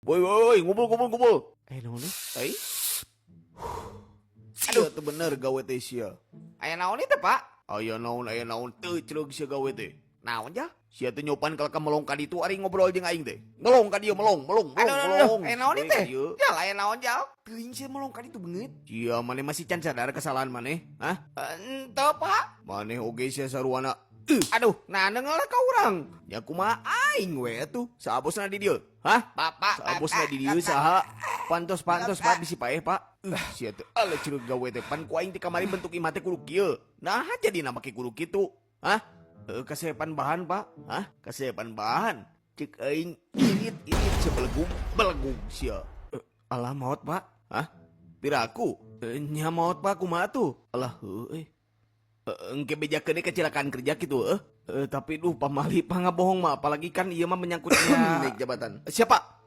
Woi woi, ngumpul ngumpul ngumpul. Eh, naon eh? Ai. Aduh, teu bener gawe teh sia. Aya naon itu, Pak? Aya naon, aya naon, teu celeg sia gawe teh. Naon ja? Sia teh nyopan kalau ka melong ka ditu ari ngobrol jeung aing teh. Melong ka dieu, melong, melong, melong, Aduh, aduh, melong. aduh. Aya naon Weh, teh? ka dieu. Jal, aya naon jal? Teuing sia melong ka ditu beungeut. Sia maneh masih can sadar kesalahan maneh? Hah? Henteu, Pak. Maneh oge sia saruana. Aduh, nah nengelah ka urang. Nya kumaha aing we atuh? Saha bosna di dieu? Hah? Bapak, Saha bosna di dieu saha? Pantos pantos, Pak, bisi paeh, Pak. Sia teh ala celeg gawe teh, pan ku aing ti kamari bentuk imah teh kudu kieu. Nah, jadi make kudu kitu. Hah? Kasepan bahan, Pak. Hah? Kasepan bahan. Cek aing irit irit sia, belegug belegug sia. Alah, maot, Pak. Hah? Piraku? Nya maot, Pak, kumaha tuh? Alah heuh euy. Engke bejakeun kecelakaan kerja gitu eh. Tapi duh, pamali, Pak, ngabohong mah, apalagi kan ieu mah menyangkutnya Naik jabatan. Siapa?